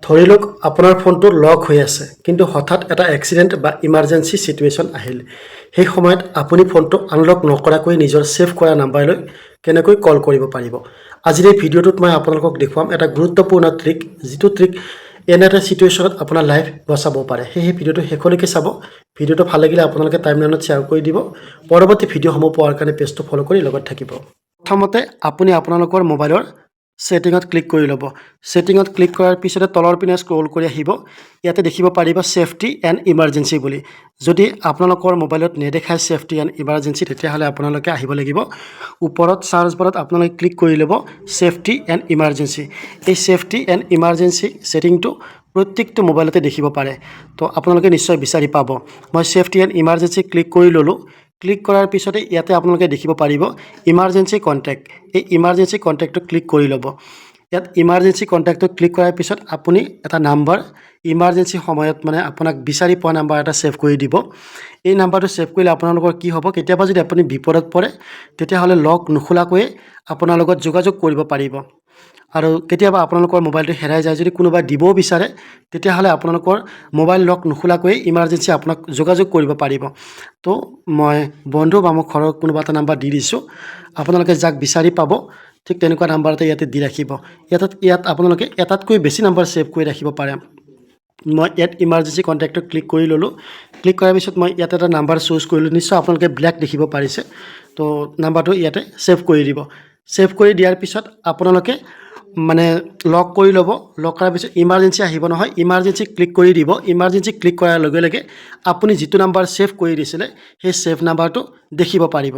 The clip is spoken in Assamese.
ধৰি লওক, আপোনাৰ ফোনটো লক হৈ আছে, কিন্তু হঠাৎ এটা এক্সিডেণ্ট বা ইমাৰ্জেঞ্চি ছিটুৱেশ্যন আহিল। সেই সময়ত আপুনি ফোনটো আনলক নকৰাকৈ নিজৰ ছেভ কৰা নাম্বাৰলৈ কেনেকৈ কল কৰিব পাৰিব? আজিৰ এই ভিডিঅ'টোত মই আপোনালোকক দেখুৱাম এটা গুৰুত্বপূৰ্ণ ট্ৰিক, যিটো ট্ৰিক এনে এটা ছিটুৱেশ্যনত আপোনাৰ লাইফ বচাব পাৰে। সেয়েহে ভিডিঅ'টো শেষলৈকে চাব। ভিডিঅ'টো ভাল লাগিলে আপোনালোকে টাইমলাইনত শ্বেয়াৰ কৰি দিব। পৰৱৰ্তী ভিডিঅ'সমূহ পোৱাৰ কাৰণে পেজটো ফ'ল' কৰি লগত থাকিব। প্ৰথমতে আপুনি আপোনালোকৰ মোবাইলৰ ছেটিঙত ক্লিক কৰি ল'ব। ছেটিঙত ক্লিক কৰাৰ পিছতে তলৰ পিনে স্ক্ৰল কৰি আহিব। ইয়াতে দেখিব পাৰিব ছেফটি এণ্ড ইমাৰ্জেঞ্চি বুলি। যদি আপোনালোকৰ মোবাইলত নেদেখায় ছেফটি এণ্ড ইমাৰ্জেঞ্চি, তেতিয়াহ'লে আপোনালোকে আহিব লাগিব ওপৰত চাৰ্চ বাৰত। আপোনালোকে ক্লিক কৰি ল'ব ছেফটি এণ্ড ইমাৰ্জেঞ্চি। এই ছেফটি এণ্ড ইমাৰ্জেঞ্চি ছেটিংটো প্ৰত্যেকটো মোবাইলতে দেখিব পাৰে, তো আপোনালোকে নিশ্চয় বিচাৰি পাব। মই ছেফটি এণ্ড ইমাৰ্জেঞ্চি ক্লিক কৰি ল'লোঁ। ক্লিক কৰাৰ পিছতে ইয়াতে আপোনালোকে দেখিব পাৰিব ইমাৰ্জেঞ্চি কণ্টেক্ট। এই ইমাৰ্জেঞ্চি কণ্টেক্টটো ক্লিক কৰি ল'ব। ইয়াত ইমাৰ্জেঞ্চি কণ্টেক্টটো ক্লিক কৰাৰ পিছত আপুনি এটা নাম্বাৰ, ইমাৰ্জেঞ্চি সময়ত মানে আপোনাক বিচাৰি পোৱা নাম্বাৰ এটা ছেভ কৰি দিব। এই নাম্বাৰটো ছেভ কৰিলে আপোনালোকৰ কি হ'ব? কেতিয়াবা যদি আপুনি বিপদত পৰে, তেতিয়াহ'লে লক নোখোলাকৈয়ে আপোনাৰ লগত যোগাযোগ কৰিব পাৰিব। আৰু কেতিয়াবা আপোনালোকৰ মোবাইলটো হেৰাই যায়, যদি কোনোবাই দিবও বিচাৰে, তেতিয়াহ'লে আপোনালোকৰ মোবাইল লক নোখোলাকৈয়ে ইমাৰ্জেঞ্চি আপোনাক যোগাযোগ কৰিব পাৰিব। তো মই বন্ধু বা মোৰ ঘৰৰ কোনোবা এটা নাম্বাৰ দি দিছোঁ। আপোনালোকে যাক বিচাৰি পাব, ঠিক তেনেকুৱা নাম্বাৰ এটা ইয়াতে দি ৰাখিব। ইয়াত আপোনালোকে এটাতকৈ বেছি নাম্বাৰ ছেভ কৰি ৰাখিব পাৰে। মই ইয়াত ইমাৰ্জেঞ্চি কণ্টেক্টত ক্লিক কৰি ল'লোঁ। ক্লিক কৰাৰ পিছত মই ইয়াত এটা নাম্বাৰ চুজ কৰিলোঁ। নিশ্চয় আপোনালোকে ব্লেক দেখিব পাৰিছে। তো নাম্বাৰটো ইয়াতে ছেভ কৰি দিব। ছেভ কৰি দিয়াৰ পিছত আপোনালোকে মানে লক কৰি ল'ব। লক কৰাৰ পিছত ইমাৰ্জেঞ্চি আহিব নহয়, ইমাৰ্জেঞ্চি ক্লিক কৰি দিব। ইমাৰ্জেঞ্চি ক্লিক কৰাৰ লগে লগে আপুনি যিটো নাম্বাৰ ছেভ কৰি দিছিলে, সেই ছেভ নাম্বাৰটো দেখিব পাৰিব।